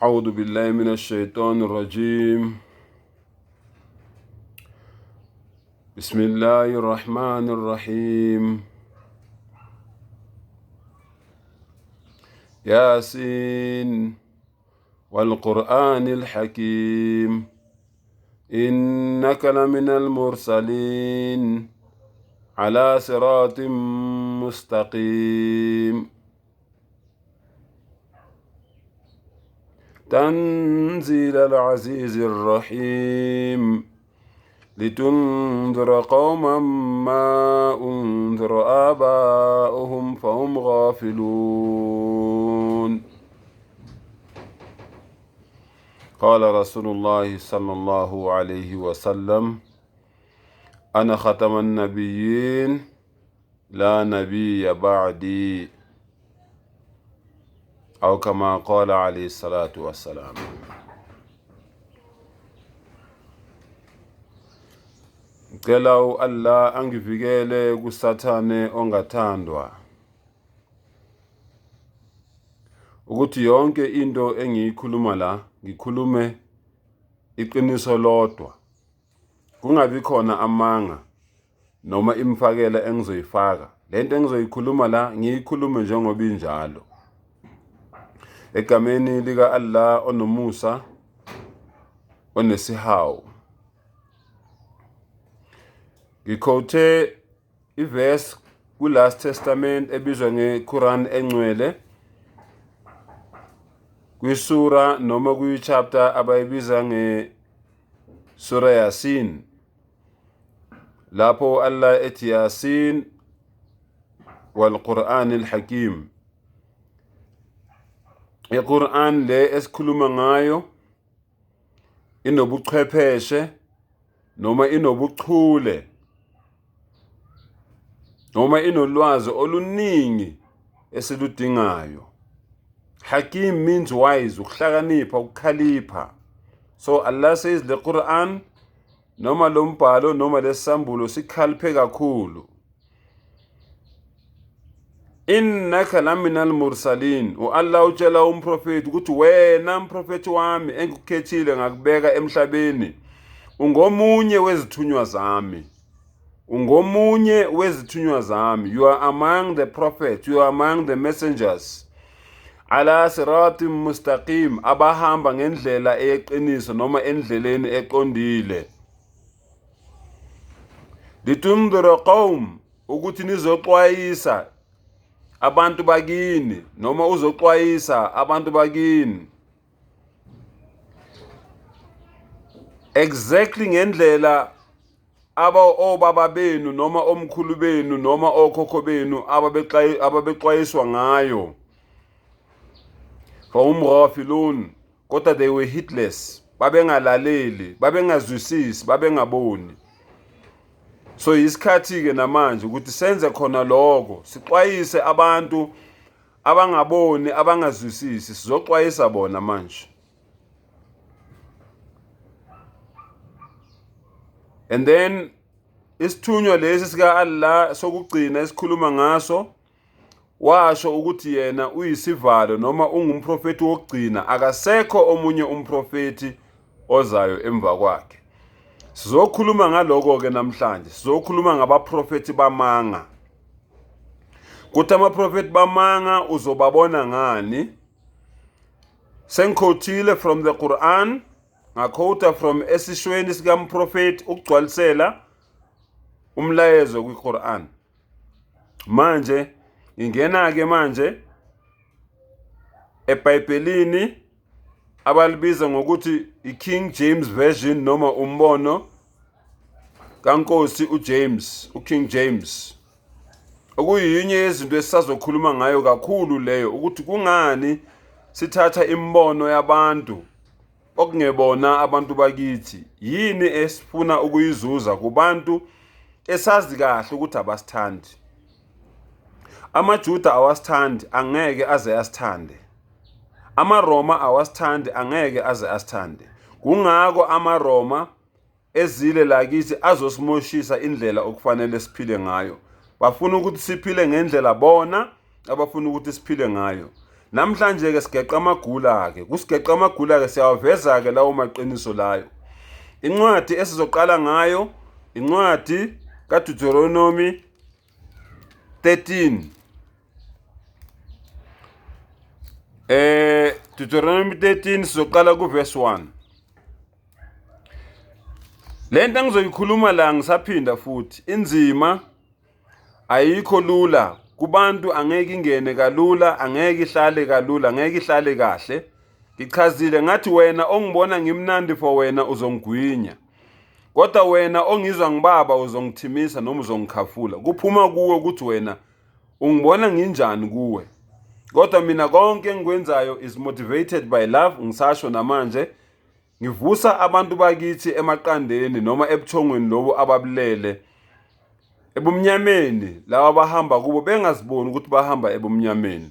أعوذ بالله من الشيطان الرجيم. بسم الله الرحمن الرحيم. ياسين والقرآن الحكيم، إنك لمن المرسلين على صراط مستقيم. تنزيل العزيز الرحيم، لتنذر قوما ما أنذر آباؤهم فهم غافلون. قال رسول الله صلى الله عليه وسلم: أنا ختم النبيين لا نبي بعدي، أو كما قال عليه الصلاة والسلام. Ngicela u-Allah angivikele kuSathane ongathandwa, ukuthi yonke into engiyikhuluma la ngikhulume iqiniso lodwa, kungabi khona amanga noma imfakela engizoyifaka. Lento engizoyikhuluma la ngiyikhulume njengoba injalo, egameni lika Allah onomusa onesihawu. Ngikhothe ivesi ku-Last Testament ebizwa nge-Quran engcwele, kwisura noma kwi-chapter abayibiza nge-Sura Yasin, lapho Allah ethi Yasin wal-Quran al-Hakim. I-Quran le esikhuluma ngayo inobuchwepheshe noma inobuchule noma inolwazi oluningi esiludingayo. Hakim means wise, ukuhlakanipha, ukukhalipha. So Allah says the Quran noma lo mbhalo noma lesambulo sikhaliphe kakhulu. Innaka laminal mursalin. U-Allah utshela umprofethi ukuthi wena mprofethi wami engikukhethile ngakubeka emhlabeni, ungomunye wezithunywa zami. Ungomunye wezithunywa zami. You are among the prophets, you are among the messengers. Ala siratim mustaqim, abahamba ngendlela eyeqiniso noma endleleni eqondile. Litundhira qawm, ukuthi nizoxwayisa abantu bakini noma uzoxwayisa abantu bakini exactly ngendlela aba obaba benu noma omkhulu benu noma okhokho benu ababexwayiswa ngayo. Fahum ghafilun, kodwa they were heedless, babengalaleli, babengazwisisi, babengaboni. So isikhathi-ke namanje ukuthi senze khona lokho, sixwayise abantu abangaboni, abangazwisisi. Sizoxwayisa bona manje. And then isithunywa lesi sika Allah sokugcina esikhuluma ngaso, washo ukuthi yena uyisivalo noma ungumprofethi wokugcina, akasekho omunye umprofethi ozayo emva kwakhe. Sizokhuluma ngaloko-ke namhlanje, sizokhuluma ngabaprofethi bamanga, kuthi amaprofethi bamanga uzobabona ngani. Sengikhothile from the Quran, ngakhotha from esishweni sikamprofethi ukugcwalisela umlayezo kwi-Quran. Manje ngingena-ke manje eBhayibhelini abalibiza ngokuthi i-King James Version noma umbono kaNkosi uJames, uKing James, okuyinye yezinto esisazokhuluma ngayo kakhulu leyo, ukuthi kungani sithatha imibono yabantu okungebona abantu bakithi. Yini esifuna ukuyizuza kubantu esazi kahle ukuthi abasithandi? AmaJuda awasithandi, angeke aze asithande. AmaRoma awasithandi, angeke aze asithande. Kungako amaRoma ezile lakithi azosimoshisa indlela okufanele siphile ngayo. Bafuna ukuthi siphile ngendlela bona abafuna ukuthi siphile ngayo. Namhlanje-ke sigeqa amagula-ke, kusigeqa amagula-ke siyawaveza-ke lawo maqiniso layo. Incwadi esizoqala ngayo incwadi kaDeuteronomy 13. Deuteronomy 13 sizoqala kuverse 1. Lento engizoyikhuluma la ngisaphinda futhi inzima, ayikho lula kubantu, angeke ingene kalula, angeke ihlale kalula, angeke ihlale kahle. Ngichazile ngathi wena ongibona ngimnandi for wena uzongigwinya, kodwa wena ongizwa ngibaba uzongithimisa noma uzongikhafula. Kuphuma kuwe ukuthi wena ungibona nginjani kuwe, kodwa mina konke engikwenzayo is motivated by love. Ngisasho namanje, ngivusa abantu bakithi emaqandeni noma ebuthongweni lobo ababulele ebumnyameni, laba abahamba kubo bengaziboni ukuthi bahamba ebumnyameni.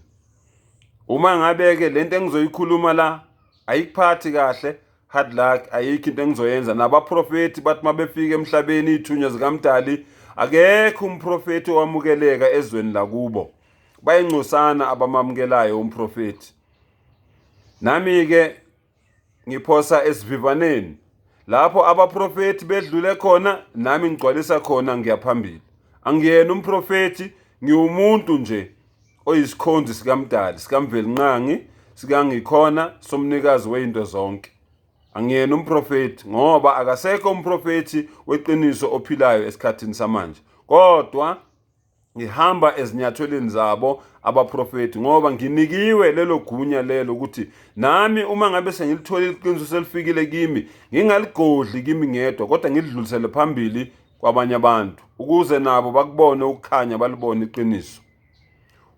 Uma ngabe-ke lento engizoyikhuluma la ayikuphathi kahle, hard luck, ayikho into engizoyenza. Nabaprofethi bathi mabefika emhlabeni, iy'thunywa zikaMdali, akekho umprofethi owamukeleka ezweni lakubo. Bayingcosana abamamukelayo umprofethi. Nami-ke ngiphosa esivivaneni lapho abaprofethi bedlule khona, nami ngigcwalisa khona, ngiyaphambili. Angiyena umprofethi, ngiwumuntu nje oyisikhonzi sikaMdali, sikaMvelinqangi, sikangikhona, somnikazi wezinto zonke. Angiyena umprofethi ngoba akasekho umprofethi weqiniso ophilayo esikhathini samanje, kodwa ngihamba ezinyathelweni zabo abaprofethi ngoba nginikiwe lelo gunya lelo ukuthi nami uma ngabe sengilitholile iqiniso selifikile kimi, ngingaligodli kimi ngedwa, kodwa ngilidlulisele phambili kwabanye abantu ukuze nabo bakubone ukukhanya, balibone iqiniso.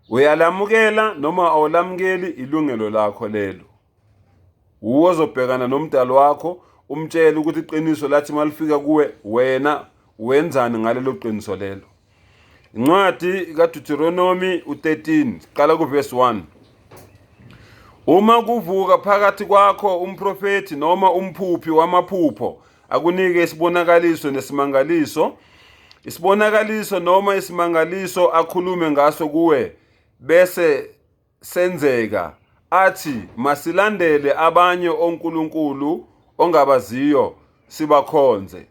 Uyalamukela noma awulamukeli, ilungelo lakho lelo. Uwe ozobhekana nomdali wakho, umtshele ukuthi iqiniso lathi malifika kuwe, wena wenzani ngalelo qiniso lelo. Incwadi kaDeuteronomy u-13, qala kuverse 1. Uma kuvuka phakathi kwakho umprofethi noma umphuphi wamaphupho, akunike isibonakaliso nesimangaliso, isibonakaliso noma isimangaliso akhulume ngaso kuwe, bese senzeka, athi, masilandele abanye onkulunkulu ongabaziyo sibakhonze.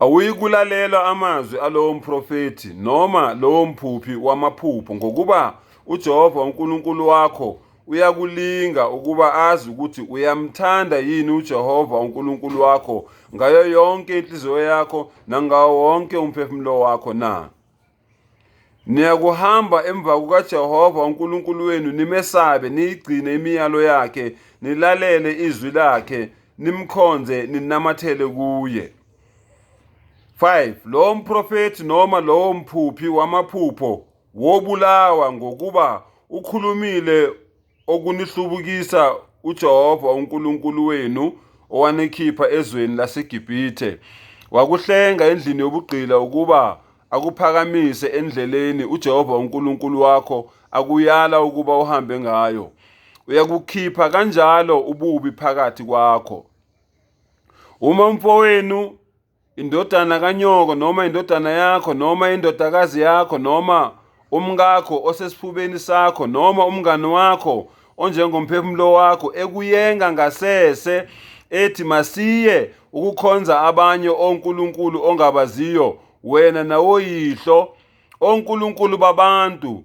Awuyikulalela amazwi alowo mprofethi noma lowo mphuphi wamaphupho, ngokuba uJehova uNkulunkulu wakho uyakulinga ukuba azi ukuthi uyamthanda yini uJehova uNkulunkulu wakho ngayo yonke inhliziyo yakho nangawo wonke umphefumulo wakho na. Niyakuhamba emva kukaJehova uNkulunkulu wenu, nimesabe, niyigcine imiyalo yakhe, nilalele izwi lakhe, nimkhonze, ninamathele kuye. 5 Lowo mprofethi noma lowo mphuphi wamaphupho wobulawa, ngokuba ukhulumile okunihlubukisa uJehova uNkulunkulu wenu owanikhipha ezweni laseGibhithe, wakuhlenga endlini yobugqila ukuba akuphakamise endleleni uJehova uNkulunkulu wakho akuyala ukuba uhambe ngayo. Uyakukhipha kanjalo ububi phakathi kwakho. Uma umfowenu, indodana kanyoko noma indodana yakho noma indodakazi yakho noma umkakho osesifubeni sakho noma umngani wakho onjengomphefumulo wakho ekuyenga ngasese ethi, masiye ukukhonza abanye onkulunkulu ongabaziyo wena nawoyihlo, onkulunkulu babantu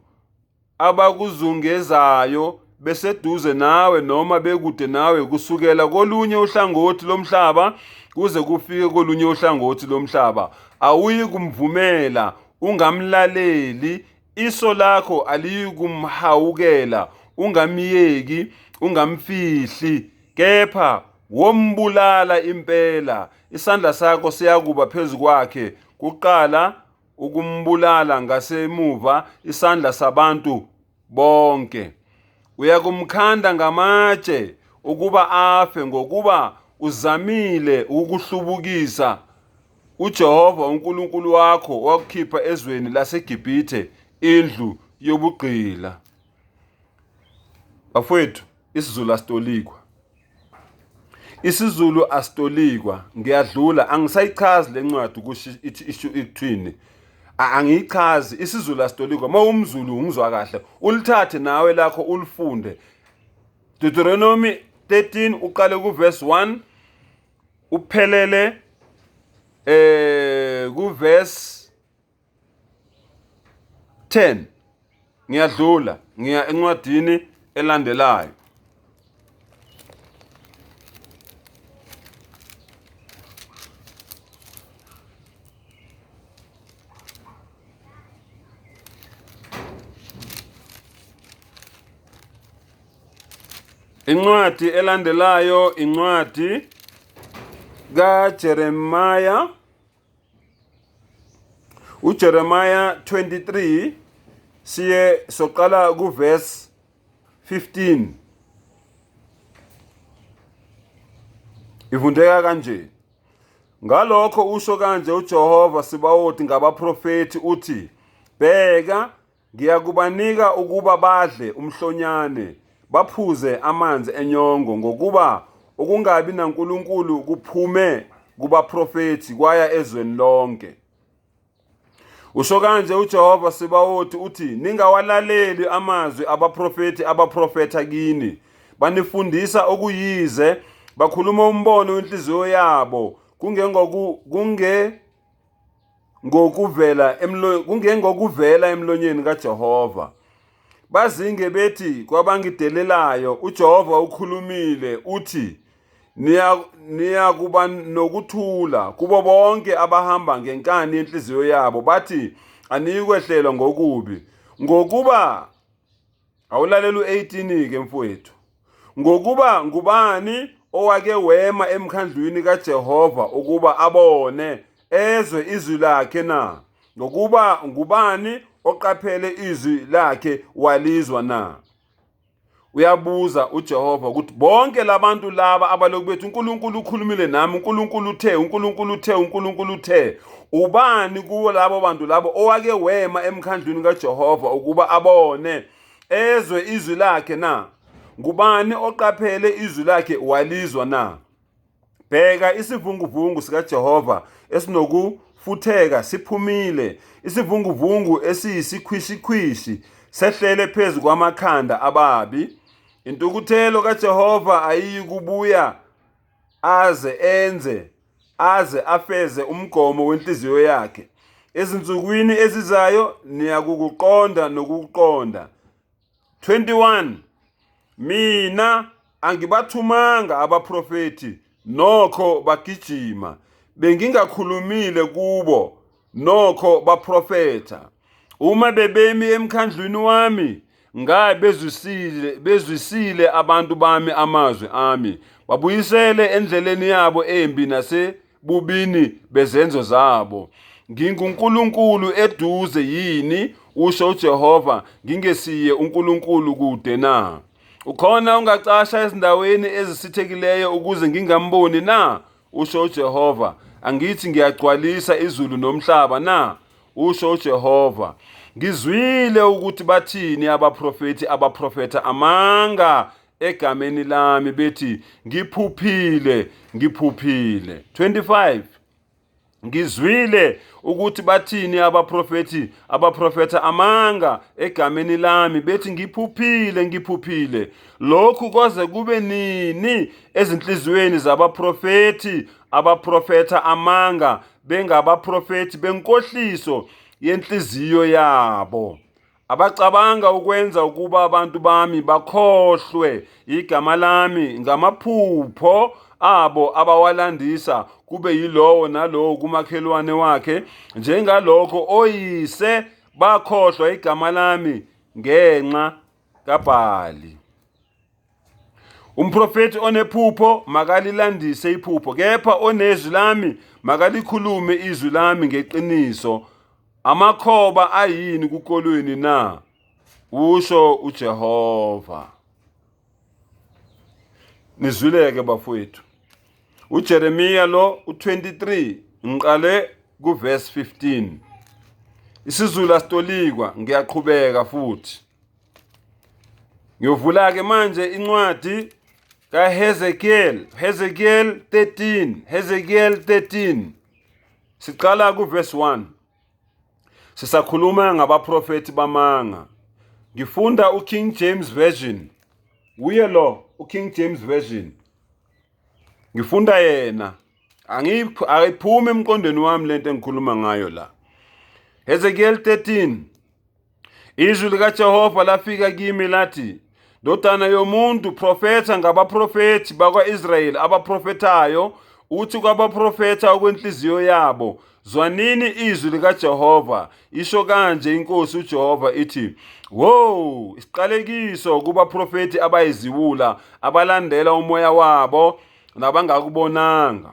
abakuzungezayo beseduze nawe noma bekude nawe, kusukela kolunye uhlangothi lomhlaba kuze kufike kolunye uhlangothi lomhlaba, awuyi kumvumela, ungamlaleli, iso lakho aliyikumhawukela, ungamyeki, ungamfihli, kepha wombulala impela, isandla sakho siyakuba phezu kwakhe kuqala ukumbulala, ngasemuva isandla sabantu bonke. Uyakumkhanda ngamatshe ukuba afe, ngokuba uzamile ukukuhlubukisa uJehova uNkulunkulu wakho wakukhipha ezweni laseGibhithe, indlu yobugqila. Bafowethu, isiZulu asitolikwa. IsiZulu asitolikwa. Ngiyadlula, angisayichazi le ncwadi ukuthi ithi isho ikuthini. Angiyichazi isiZulu asitolikwa. Uma umZulu ungizwa kahle, ulithathe nawe lakho ulifunde. Deuteronomy 13 uqale kuverse 1 uphelele kuverse 10. Ngiyadlula ngiya encwadini elandelayo. Incwadi elandelayo incwadi kaJeremiah, uJeremiah 23, siye soqala kuverse 15. Ivundeka kanje: ngalokho usho kanje uJehova Sibawoti ngabaprofethi, uthi, bheka ngiyakubanika ukuba badle umhlonyane, baphuze amanzi enyongo, ngokuba ukungabi naNkulunkulu kuphume kubaprofethi kwaya ezweni lonke. Usho kanje uJehova Sibawoti uthi, ningawalaleli amazwi abaprofethi abaprofetha kini, banifundisa okuyize, bakhuluma umbono wenhliziyo yabo, kungengokuvela emlonyeni kaJehova. Bazinge bethi kwabangidelelayo, uJehova ukhulumile uthi, niyakuba nokuthula kubo bonke abahamba ngenkani yenhliziyo yabo, bathi aniyikwehlelwa ngokubi. Ngokuba awulalela u-18 ke mfowethu, ngokuba ngubani owake wema emkhandlwini kaJehova ukuba abone ezwe izwi lakhe na? Ngokuba ngubani oqaphele izwi lakhe walizwa na? Uyabuza uJehova ukuthi bonke labantu laba abaloku bethi uNkulunkulu ukhulumile nami, uNkulunkulu uthe, uNkulunkulu uthe, uNkulunkulu uthe, ubani kuwo labo bantu labo owake wema emkhandlwini kaJehova ukuba abone ezwe izwi lakhe na? Ngubani oqaphele izwi lakhe walizwa na? Bheka, isivunguvungu sikaJehova esinokufutheka siphumile, isivunguvungu esiyisikhwishikhwishi sehlele phezu kwamakhanda ababi. Intukuthelo kaJehova ayiyikubuya aze enze, aze afeze umgomo wenhliziyo yakhe. Ezinsukwini ezizayo niyakukuqonda nokukuqonda. 21 Mina angibathumanga abaprofethi, nokho bagijima, bengingakhulumile kubo, nokho baprofetha. Uma bebemi emkhandlwini wami, ngabe bezwisile abantu bami amazwi ami, babuyisele endleleni yabo embi nasebubini bezenzo zabo. NginguNkulunkulu eduze yini, usho uJehova, ngingesiye uNkulunkulu kude na? Ukhona ongacasha ezindaweni ezisithekileyo ukuze ngingamboni na? Usho uJehova. Angithi ngiyagcwalisa izulu nomhlaba na? Usho uJehova. Ngizwile ukuthi bathini abaprofethi abaprofetha amanga egameni lami, bethi ngiphuphile, ngiphuphile. 25 Ngizwile ukuthi bathini abaprofethi abaprofetha amanga egameni lami, bethi ngiphuphile, ngiphuphile. Lokhu koze kube nini ezinhliziyweni zabaprofethi abaprofetha amanga, bengabaprofethi benkohliso yenhliziyo yabo, abacabanga ukwenza ukuba abantu bami bakhohlwe igama lami ngamaphupho abo abawalandisa kube yilowo nalowo kumakhelwane wakhe, njengalokho oyise bakhohlwa igama lami ngenxa kaBhali. Umprofethi onephupho makalilandise iphupho, kepha onezwi lami makalikhulume izwi lami ngeqiniso. Amakhoba ayini kukolweni na? Usho uJehova. Nizwileke bafowethu. uJeremiya lo u23 ngiqale kuverse 15. IsiZulu asitolikwa, ngiyaqhubeka futhi. Ngiyovula-ke manje incwadi kaHezekiel, Hezekiel 13, Hezekiel 13. Siqala kuverse 1. Sisakhuluma ngabaprofethi bamanga. Ngifunda uKing James Version. Uye lo uKing James Version. Ngifunda yena. Ayiphumi emqondweni wami lento engikhuluma ngayo la. Hezekiel 13. Izwi likaJehova lafika kimi lathi, Ndodana yomuntu, profetha ngabaprofethi bakwa-Israyeli abaprofethayo, uthi kwabaprofetha okwenhliziyo yabo, Zwanini izwi likaJehova, isho kanje iNkosi uJehova ithi, Wo, isiqalekiso kubaprofethi abayiziwula, abalandela umoya wabo nabangakubonanga.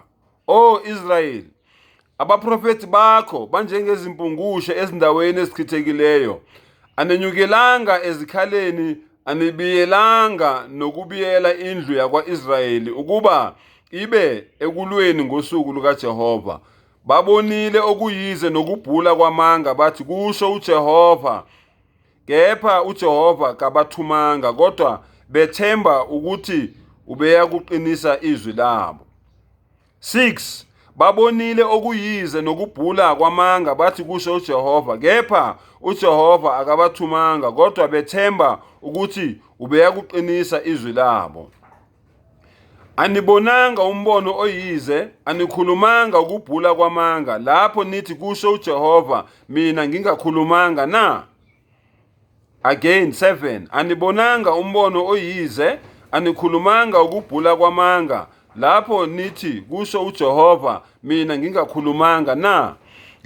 O Israyeli, abaprofethi bakho banjengezimpungushe ezindaweni ezichithekileyo. Anenyukelanga ezikhaleni, anibiyelanga nokubiyela indlu yakwa-Israyeli ukuba ibe ekulweni ngosuku lukaJehova. Babonile okuyize nokubhula kwamanga, bathi, Kusho uJehova. Kepha uJehova kabathumanga, kodwa bethemba ukuthi ubeyakuqinisa izwi labo. 6 Babonile okuyize nokubhula kwamanga, bathi, Kusho uJehova. Kepha uJehova akabathumanga, kodwa bethemba ukuthi ubeyakuqinisa izwi labo. Anibonanga umbono oyize, anikhulumanga ukubhula kwamanga, lapho nithi, Kusho uJehova, mina ngingakhulumanga na? Again, 7 Anibonanga umbono oyize, anikhulumanga ukubhula kwamanga, lapho nithi, Kusho uJehova, mina ngingakhulumanga na?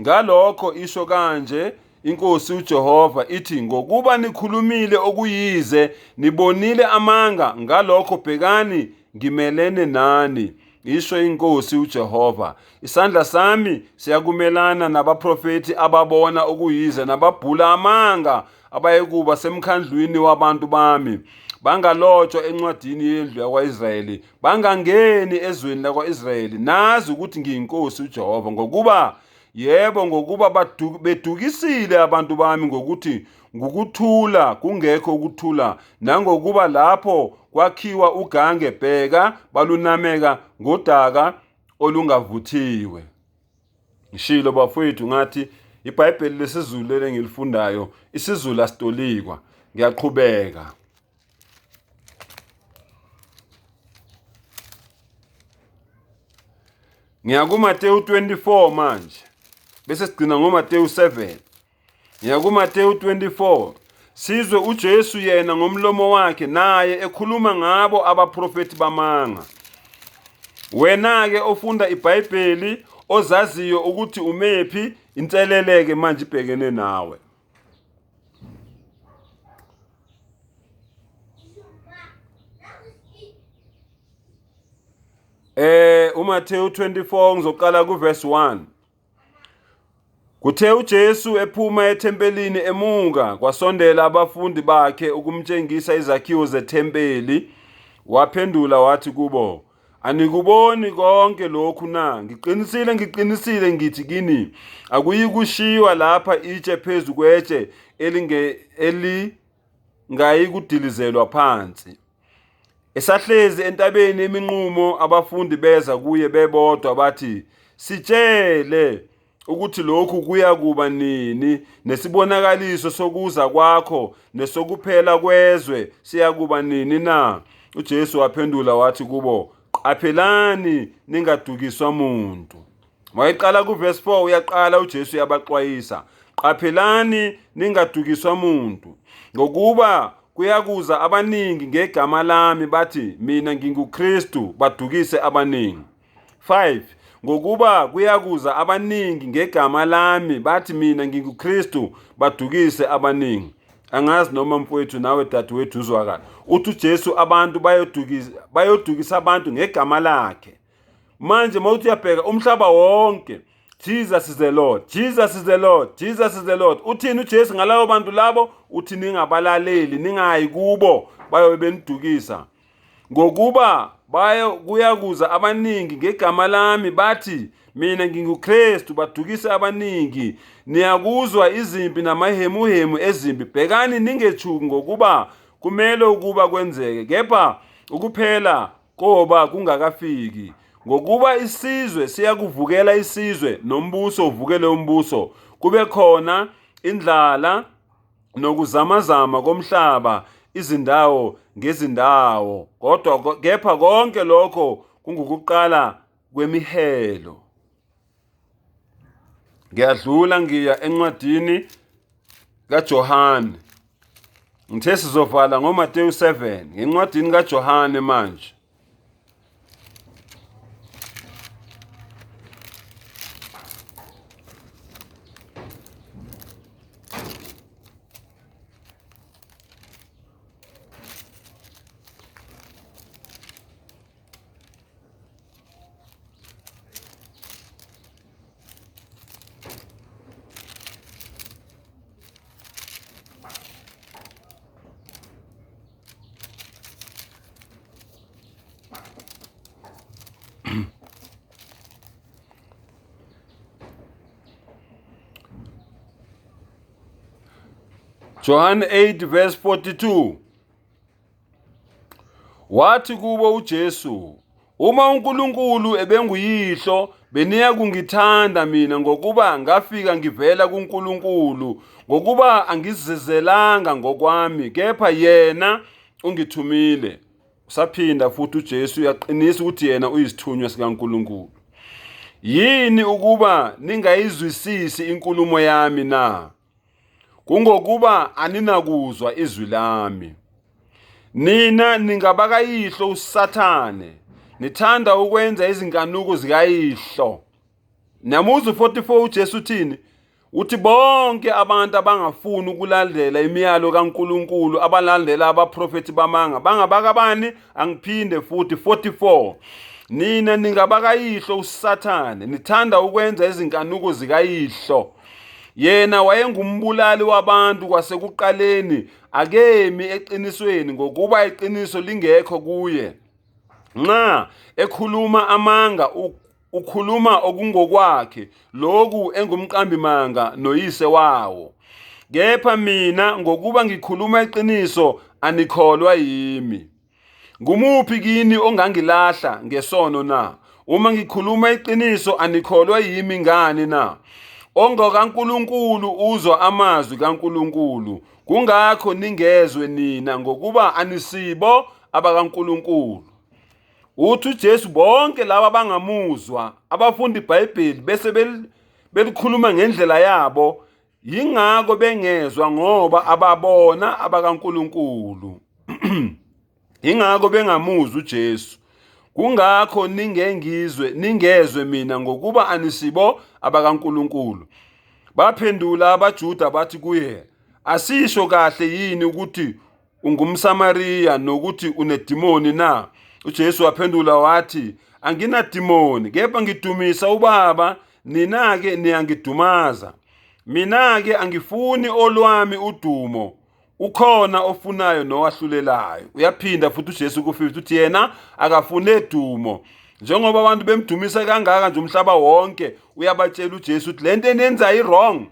Ngalokho isho kanje iNkosi uJehova ithi, Ngokuba nikhulumile okuyize, nibonile amanga, ngalokho bhekani, ngimelene nani, isho iNkosi uJehova. Isandla sami siyakumelana nabaprofethi ababona okuyize nababhula amanga, abayekuba semkhandlwini wabantu bami, bangalotshwa encwadini yendlu yakwa-Israyeli, bangangeni ezweni lakwa-Israyeli. Nazi ukuthi ngiyiNkosi uJehova, ngokuba Yebo, ngokuba bedukisile abantu bami ngokuthi ngukuthula kungekho ukuthula, nangokuba lapho kwakhiwa ugange, bheka, balunameka ngodaka olungavuthiwe. Ngishilo bafowethu ngathi iBhayibheli lesiZulu leli engilifundayo, isiZulu asitolikwa. Ngiyaqhubeka. Ngiya kuMateyu 24 manje. Bese sigcina ngoMateyu 7. Ngiya kuMateyu 24. Sizwe uJesu yena ngomlomo wakhe naye ekhuluma ngabo abaprofethi bamanga. Wena-ke ofunda iBhayibheli ozaziyo ukuthi umephi, inseleleke manje ibhekene nawe. UMathewu 24 ngizoqala kuverse 1. Kuthe uJesu ephuma ethempelini emuka, kwasondela abafundi bakhe ukumtshengisa izakhiwo zethempeli. Waphendula wathi kubo, Anikuboni konke lokhu na? Ngiqinisile, ngiqinisile ngithi kini, akuyikushiywa lapha itshe phezu kwetshe elingayikudilizelwa phansi. Esahlezi entabeni yeminqumo, abafundi beza kuye bebodwa bathi, Sitshele ukuthi lokhu kuyakuba nini, nesibonakaliso sokuza kwakho nesokuphela kwezwe siyakuba nini na? UJesu waphendula wathi kubo, Qaphelani ningadukiswa muntu. Wayeqala kuverse 4 uyaqala uJesu uyabaxwayisa. Qaphelani ningadukiswa muntu, ngokuba kuyakuza abaningi ngegama lami bathi mina nginguKristu, badukise abaningi. 5 Ngokuba kuyakuza abaningi ngegama lami bathi mina nginguKristu, badukise abaningi. Angazi noma mfowethu nawe dadewethu uzwakala. Uthi uJesu abantu bayodukisa abantu ngegama lakhe. Manje mawuthi uyabheka umhlaba wonke, Jesus is the Lord, Jesus is the Lord, Jesus is the Lord. Uthini uJesu ngalabo bantu labo? Uthi ningabalaleli, ningayi kubo, bayobe benidukisa. Ngokuba bayo kuyakuza abaningi ngegama lami bathi mina nginguKristu, badukise abaningi. Niyakuzwa izimpi namahemuhemu ezimpi. Bhekani ningethuki, ngokuba kumele ukuba kwenzeke, kepha ukuphela koba kungakafiki. Ngokuba isizwe siyakuvukela isizwe, nombuso uvukele umbuso, kube khona Indlala nokuzamazama komhlaba izindawo ngezindawo, kodwa kepha konke lokho kungukuqala kwemihelo. Ngiyadlula ngiya encwadini kaJohane. Ngithe sizovala ngoMateyu 7 ngencwadini kaJohane manje. John 8 verse 42. Wathi kubo uJesu, Uma uNkulunkulu ebenguyihlo, beniya kungithanda mina ngokuba ngafika ngivela kuNkulunkulu, ngokuba angizizelanga ngokwami, kepha yena ungithumile. Usaphinda futhi uJesu uyaqinisa ukuthi yena uyisithunywa sikaNkulunkulu. Yini ukuba ningayizwisisi inkulumo yami na? Kungokuba aninakuzwa izwi lami. Nina ningabakayihlo uSathane, nithanda ukwenza izinkanuko zikayihlo. Niyamuzwa u-44 uJesu uthini? Uthi bonke abantu abangafuni ukulandela imiyalo kaNkulunkulu, abalandela abaprofethi bamanga, bangabakabani? Angiphinde futhi 44. Nina ningabakayihlo uSathane, nithanda ukwenza izinkanuko zikayihlo. Yena wayengumbulali wabantu kwasekuqaleni, akemi eqinisweni ngokuba iqiniso lingekho kuye. Nxa ekhuluma amanga ukhuluma okungokwakhe, lokhu engumqambimanga noyise wawo. Kepha mina ngokuba ngikhuluma iqiniso anikholwa yimi. Ngumuphi kini ongangilahla ngesono na? Uma ngikhuluma iqiniso anikholwa yimi ngani na? OngokaNkulunkulu uzwa amazwi kaNkulunkulu. Kungakho ningezwe nina ngokuba anisibo abakaNkulunkulu. Uthi uJesu bonke laba abangamuzwa abafunda iBhayibheli bese belikhuluma ngendlela yabo yingakho bengezwa ngoba ababona abakaNkulunkulu. Yingakho bengamuzwa uJesu. Kungakho ningengizwe ningezwe mina ngokuba anisibo abakaNkulunkulu. Baphendula abaJuda bathi kuye, Asisho kahle yini ukuthi ungumSamariya nokuthi unedimoni na? UJesu waphendula wathi, Anginadimoni, kepha ngidumisa uBaba, nina-ke niyangidumaza. Mina-ke angifuni olwami udumo, ukhona ofunayo nowahlulelayo. Uyaphinda futhi uJesu ku-50 uthi yena akafune dumo. Njengoba abantu bemdumisa kangaka nje umhlaba wonke, uyabatshela uJesu ukuthi le nto eniyenzayo i-wrong.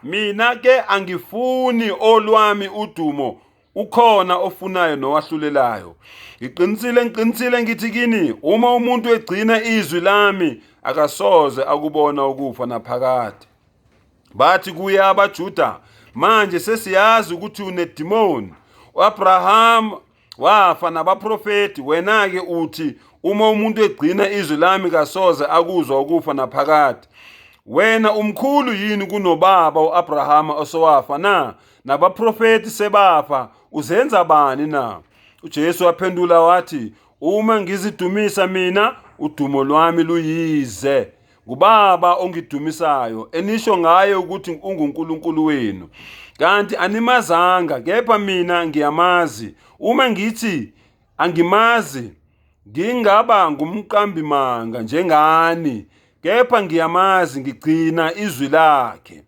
Mina ke angifuni olwami udumo, ukhona ofunayo nowahlulelayo. Ngiqinisile, ngiqinisile ngithi kini, uma umuntu egcina izwi lami akasoze akubona ukufa naphakade. Bathi kuye abaJuda, manje sesiyazi ukuthi unedimoni. U-Abraham wafa nabaprofeti, wena-ke uthi uma umuntu egcina izwi lami kasoze akuzwa ukufa naphakade. Wena umkhulu yini kunobaba u-Abrahama osowafa na? Nabaprofeti sebafa, uzenza bani na? UJesu waphendula wathi, uma ngizidumisa mina, udumo lwami luyize. NguBaba ongidumisayo, enisho ngaye ukuthi unguNkulunkulu wenu. Kanti animazanga, kepha mina ngiyamazi. Uma ngithi angimazi, ngingaba ngumqambimanga njengani, kepha ngiyamazi, ngigcina izwi lakhe.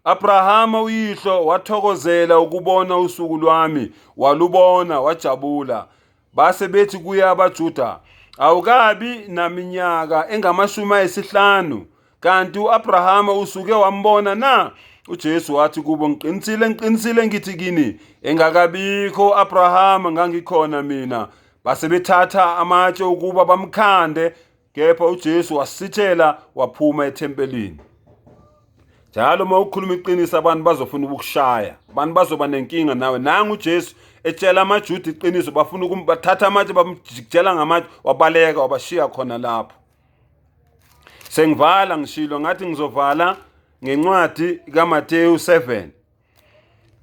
Abrahama uyihlo wathokozela ukubona usuku lwami, walubona wajabula. Base bethi kuye abaJuda, Awukabi naminyaka engamashumi ayisihlanu, kanti u-Abrahama usuke wambona na? UJesu wathi kubo, Ngiqinisile, ngiqinisile ngithi kini, engakabikho u-Abrahama ngangikhona mina. Base bethatha amatshe ukuba bamkhande, kepha uJesu wasithela waphuma ethempelini. Njalo uma ukhuluma iqiniso abantu bazofuna ukukushaya, abantu bazoba nenkinga nawe. Nangu uJesu etshela amaJuda iqiniso, bafuna ukumbathatha amatshe, bamjikijela ngamatshe, wabaleka wabashiya khona lapho. Sengivala ngishilo ngathi ngizovala ngencwadi kaMateyu 7.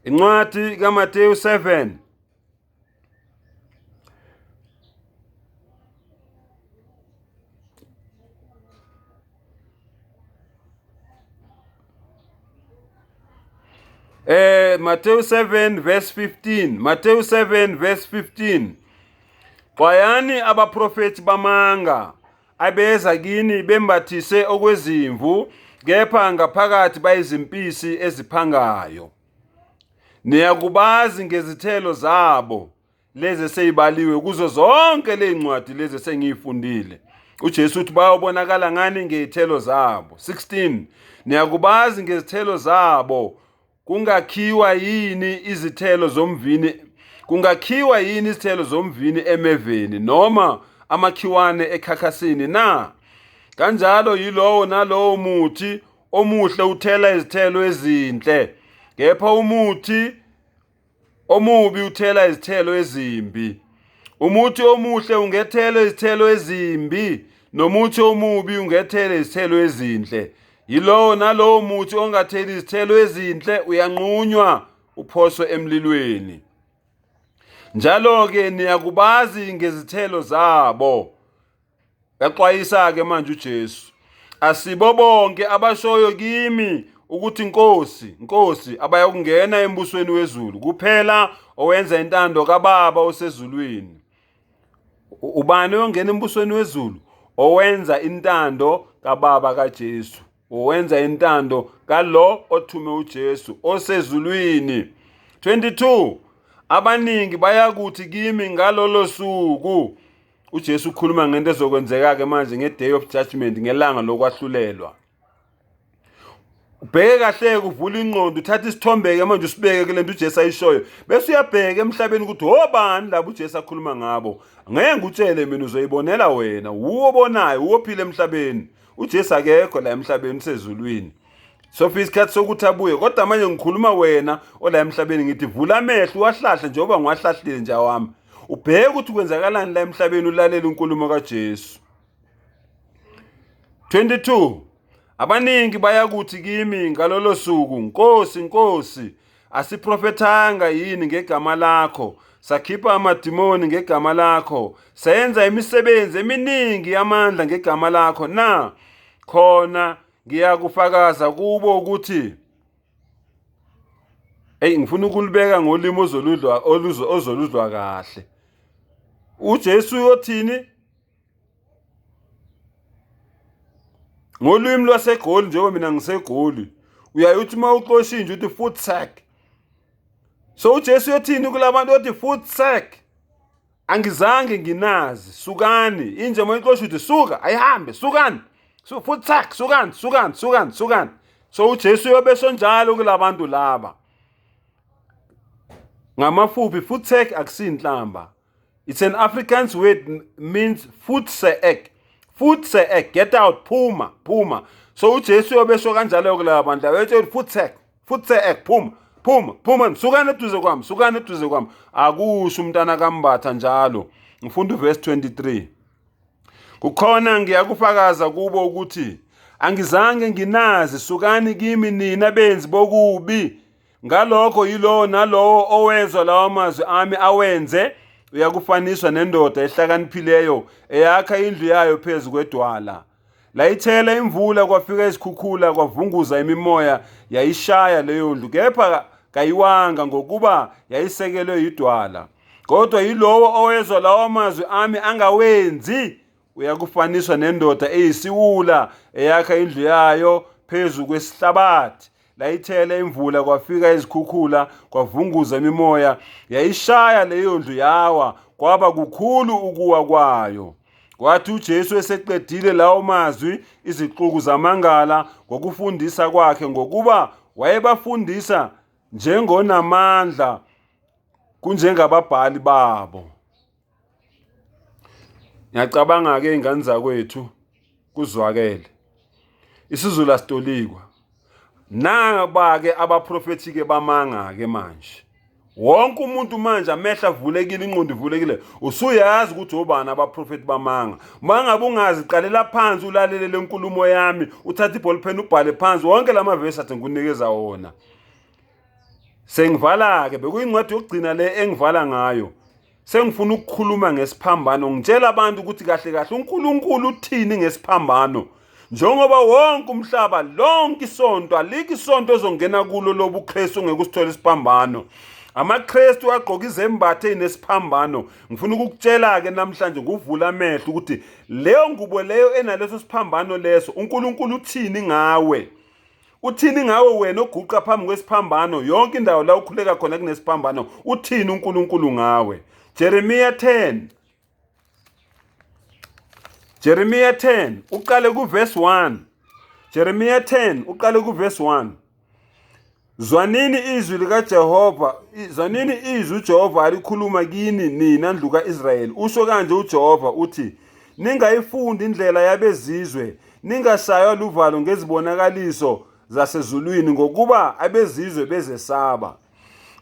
Incwadi kaMateyu 7 Matthew 7 verse 15. Matthew 7 verse 15. Xwayani abaprofethi bamanga abeza kini bembathise okwezimvu kepha ngaphakathi bayizimpisi eziphangayo. Niyakubazi ngezithelo zabo lezi eseyibaliwe kuzo zonke lezincwadi lezi esengiyifundile. UJesu uthi bayobonakala ngani ngezithelo zabo. 16 Niyakubazi ngezithelo zabo. Kungakhiwa yini izithelo zomvini? Kungakhiwa yini izithelo zomvini emeveni noma amakhiwane ekhakhasini na? Kanjalo yilowo nalowo muthi omuhle uthela izithelo ezinhle, kepha umuthi omubi uthela izithelo ezimbi. Umuthi omuhle ungethela izithelo ezimbi, nomuthi omubi ungethela izithelo ezinhle. Yilowo nalowo muthi ongatheli izithelo ezinhle uyanqunywa uphoswe emlilweni. Njalo-ke niyakubazi ngezithelo zabo. Yaxwayisa-ke manje uJesu, asibo bonke abashoyo kimi ukuthi Nkosi, Nkosi, abayakungena embusweni wezulu, kuphela owenza intando kaBaba osezulwini. Ubani oyongena embusweni wezulu? Owenza intando kaBaba kaJesu, owenza intando kalo othume uJesu osezulwini. 22 Abaningi bayakuthi kimi ngalolo suku. UJesu ukhuluma ngento ezokwenzeka-ke manje nge-day of judgment, ngelanga lokwahlulelwa. Ubheke kahle-ke, uvule ingqondo, uthathe isithombe-ke manje usibeke kule nto uJesu ayishoyo, bese uyabheka emhlabeni ukuthi obani labo uJesu akhuluma ngabo. Ngeke ngikutshele mina, uzoyibonela wena, wuwo obonayo, wuwo ophila emhlabeni. UJesu akekho la emhlabeni, usezulwini. Sofika isikhathi sokuthi abuye, kodwa manje ngikhuluma wena ola emhlabeni, ngithi vula amehlo uwahlahle njengoba ngiwahlahlile nje awami, ubheke ukuthi kwenzakalani la emhlabeni, ulalele inkulumo kaJesu. 22 Abaningi bayakuthi kimi ngalolo suku, Nkosi, Nkosi, asiprofethanga yini ngegama lakho, sakhipha amadimoni ngegama lakho, senza imisebenzi eminingi yamandla ngegama lakho na? Khona ngiyakufakaza kubo ukuthi Ey ngifuna ukulibeka ngolimi ozoludlwa ozoludlwa kahle. UJesu uyothini? Ngolwimi lwaseGoli, njengoba mina ngiseGoli, uyaye uthi uma uxosha inja uthi voetsek. So uJesu uyothini kulabantu? Uyothi voetsek. Angizange nginazi, sukani. Inja uma ixosha uthi suka, ayihambe, sukani. So voetsek, sukani, sukani, sukani, sukani. So uJesu uyobesho njalo kulabantu laba. Ngamafuphi, voetsek akusinhlamba. It's an Afrikaans word, means voetsek. Voetsek, get out, phuma, phuma. So uJesu uyobesho kanjalo kulaba bantu laba, ethi voetsek, voetsek, phuma, phuma, phuma, sukani eduze kwami, sukani eduze kwami. Akusho umntana kaMbatha njalo. Ngifunda uverse 23. Kukhona ngiyakufakaza kubo ukuthi angizange nginazi, sukani kimi nina benzi bokubi. Ngalokho yilowo nalowo owezwa lawa mazwi ami awenze uyakufaniswa nendoda ehlakaniphileyo eyakha indlu yayo phezu kwedwala. Layithela imvula, kwafika izikhukhula, kwavunguza imimoya, yayishaya leyo ndlu, kepha kayiwanga, ngokuba yayisekelwe yidwala. Kodwa yilowo owezwa lawa mazwi ami angawenzi uyakufaniswa nendoda eyisiwula eyakha indlu yayo phezu kwesihlabathi. Layithela imvula, kwafika izikhukhula, kwavunguza imimoya, yayishaya leyo ndlu yawa, kwaba kukhulu ukuwa kwayo. Kwathi uJesu eseqedile lawo mazwi, izixuku zamangala ngokufundisa kwakhe, ngokuba wayebafundisa njengonamandla kunjengababhali babo. Ngiyacabanga-ke ingane zakwethu kuzwakele. IsiZulu asitolikwa. Naba-ke abaprofethi-ke bamanga-ke manje. Wonke umuntu manje amehlo avulekile, ingqondo ivulekile, usuyazi ukuthi obani abaprofethi bamanga. Uma ngabe ungazi, qalela phansi ulalele le nkulumo yami, uthathe iball pen ubhale phansi wonke la mavesi athi ngikunikeza wona. Sengivala-ke, bekuyincwadi yokugcina le engivala ngayo. Sengifuna ukukhuluma ngesiphambano, ngitshela abantu ukuthi kahle kahle uNkulunkulu uthini ngesiphambano. Njengoba wonke umhlaba, lonke isonto, alikho isonto ozongena kulo lobuKristu ngeke usithole isiphambano. AmaKristu agqoka izembatho ezinesiphambano. Ngifuna ukukutshela-ke namhlanje nguvula amehlo ukuthi leyo ngubo leyo enaleso siphambano leso, uNkulunkulu uthini ngawe? Uthini ngawe wena oguqa phambi kwesiphambano yonke indawo la ukhuleka khona kunesiphambano uthini uNkulunkulu ngawe? Jeremiah 10 Jeremiah 10 uqale kuverse 1 Jeremiah 10 uqale kuverse 1 Zwanini izwi likaJehova, zwanini izwi uJehova alikhuluma kini nina ndlu ka-Israyeli. Usho kanje uJehova uthi, Ningayifundi indlela yabezizwe, ningashaywa luvalo ngezibonakaliso zasezulwini, ngokuba abezizwe bezesaba.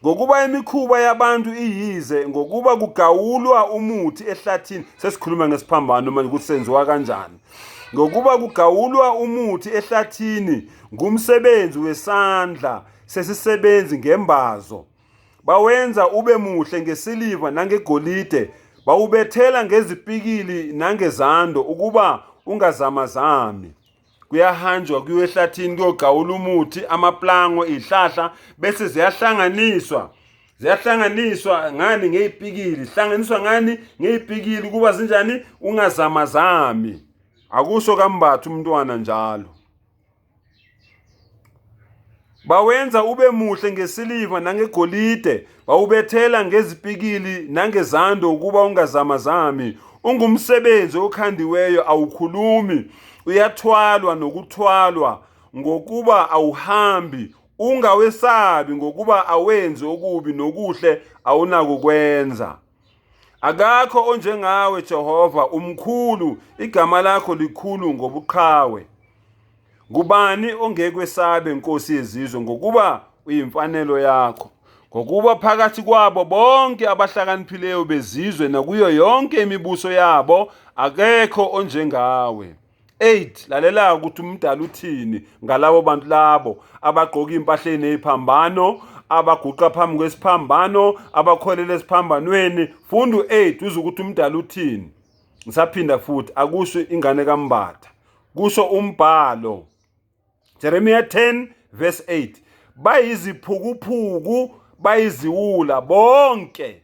Ngokuba imikhuba yabantu iyize, ngokuba kugawulwa umuthi ehlathini. Sesikhuluma ngesiphambano manje ukuthi senziwa kanjani. Ngokuba kugawulwa umuthi ehlathini ngumsebenzi wesandla sesisebenzi ngembazo. Bawenza ube muhle ngesiliva nangegolide, bawubethela ngezipikili nangezando ukuba ungazamazami. Kuyahanjwa kuyiwe ehlathini kuyogawula umuthi, amaplango, izihlahla bese ziyahlanganiswa. Ziyahlanganiswa ngani? Ngey'pikili. Zihlanganiswa ngani? Ngey'pikili kuba zinjani? Ungazamazami. Akusho kaMbatha umntwana njalo. Bawenza ube muhle ngesiliva nangegolide, bawubethela ngezipikili nangezando ukuba ungazamazami. Ungumsebenzi okhandiweyo, awukhulumi, uyathwalwa nokuthwalwa, ngokuba awuhambi. Ungawesabi, ngokuba awenzi okubi, nokuhle awunakukwenza. Akakho onjengawe Jehova, umkhulu, igama lakho likhulu ngobuqhawe. Ngubani ongekwesabe Nkosi yezizwe, ngokuba uyimfanelo yakho. Ngokuba phakathi kwabo bonke abahlakaniphileyo bezizwe nakuyo yonke imibuso yabo akekho onjengawe. 8 lalela ukuthi umdala uthini ngalabo bantu labo abagqoka impahla eneziphambano, abaguqa phambi kwesiphambano, abakholela esiphambanweni. Funda u8 uze ukuthi umdala uthini. Ngisaphinda futhi, akusho ingane kaMbatha, kusho umbhalo. Jeremiah 10 verse 8 bayiziphukuphuku, bayiziwula bonke,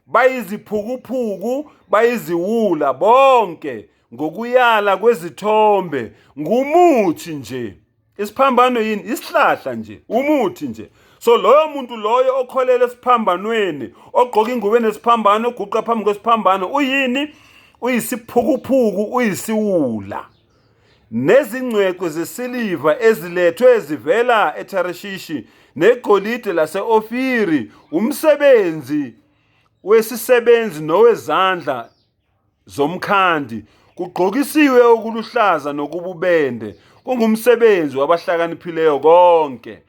bayiziphukuphuku, bayiziwula bonke ngokuyala kwezithombe, ngumuthi nje. Isiphambano yini? Isihlahla nje, umuthi nje. So loyo muntu loyo okholele esiphambanweni, ogqoka ingubo enesiphambano, oguqa phambi kwesiphambano, uyini? Uyisiphukuphuku, uyisiwula. Nezingcwecwe zesiliva ezilethwe zivela eThareshishi negolide lase-Ofiri, umsebenzi wesisebenzi nowezandla zomkhandi, kugqokisiwe okuluhlaza nokububende, kungumsebenzi wabahlakaniphileyo konke.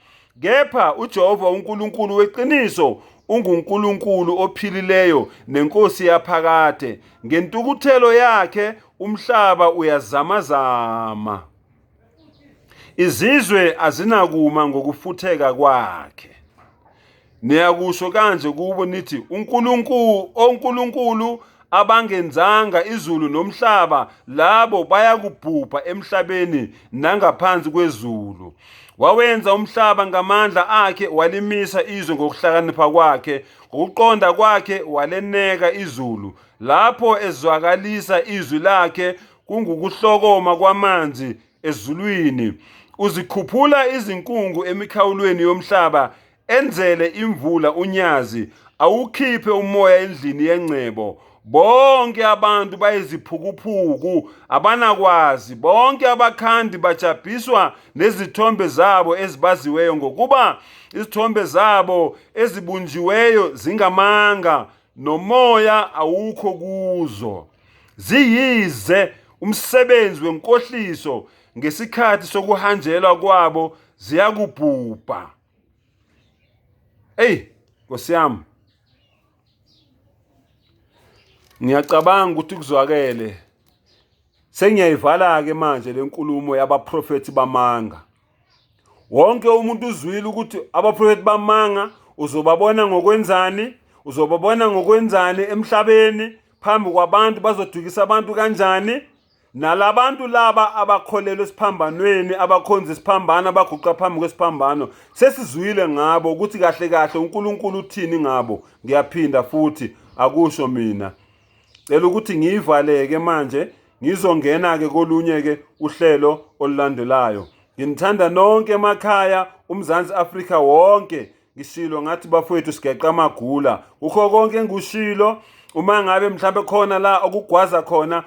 Kepha uJehova uNkulunkulu weqiniso unguNkulunkulu ophilileyo nenkosi yaphakade. Ngentukuthelo yakhe umhlaba uyazamazama. Izizwe azinakuma ngokufutheka kwakhe. Niyakusho kanje kubo nithi uNkulunkulu onkulunkulu abangenzanga izulu nomhlaba labo bayakubhubha emhlabeni nangaphansi kwezulu. Wawenza umhlaba ngamandla akhe, walimisa izwe ngokuhlakanipha kwakhe, ngokuqonda kwakhe waleneka izulu. Lapho ezwakalisa izwi lakhe kungukuhlokoma kwamanzi ezulwini. Uzikhuphula izinkungu emikhawulweni yomhlaba, enzele imvula unyazi, awukhiphe umoya endlini yengcebo. Bonke abantu bayiziphukuphuku, abanakwazi. Bonke abakhandi bajabhiswa nezithombe zabo ezibaziweyo, ngokuba izithombe zabo ezibunjiweyo zingamanga, nomoya awukho kuzo. Ziyize, umsebenzi wenkohliso, ngesikhathi sokuhanjelwa kwabo ziyakubhubha. Eyi Nkosi yami, ngiyacabanga ukuthi kuzwakele. Sengiyayivala-ke manje le nkulumo yabaprofethi bamanga. Wonke umuntu uzwile ukuthi abaprofethi bamanga uzobabona ngokwenzani, uzobabona ngokwenzani emhlabeni phambi kwabantu, bazodukisa abantu kanjani. Nalabantu laba abakholelwa esiphambanweni, abakhonza isiphambano, abaguqa phambi kwesiphambano, sesizwile ngabo ukuthi kahle kahle uNkulunkulu uthini ngabo. Ngiyaphinda futhi, akusho mina. Cela ukuthi ngiyivaleke manje, ngizongena-ke kolunye-ke uhlelo olulandelayo. Nginithanda nonke emakhaya, uMzansi Afrika wonke. Ngishilo ngathi bafowethu sigeqa amagula. Kukho konke engikushilo, uma ngabe mhlambe khona la okugwaza khona.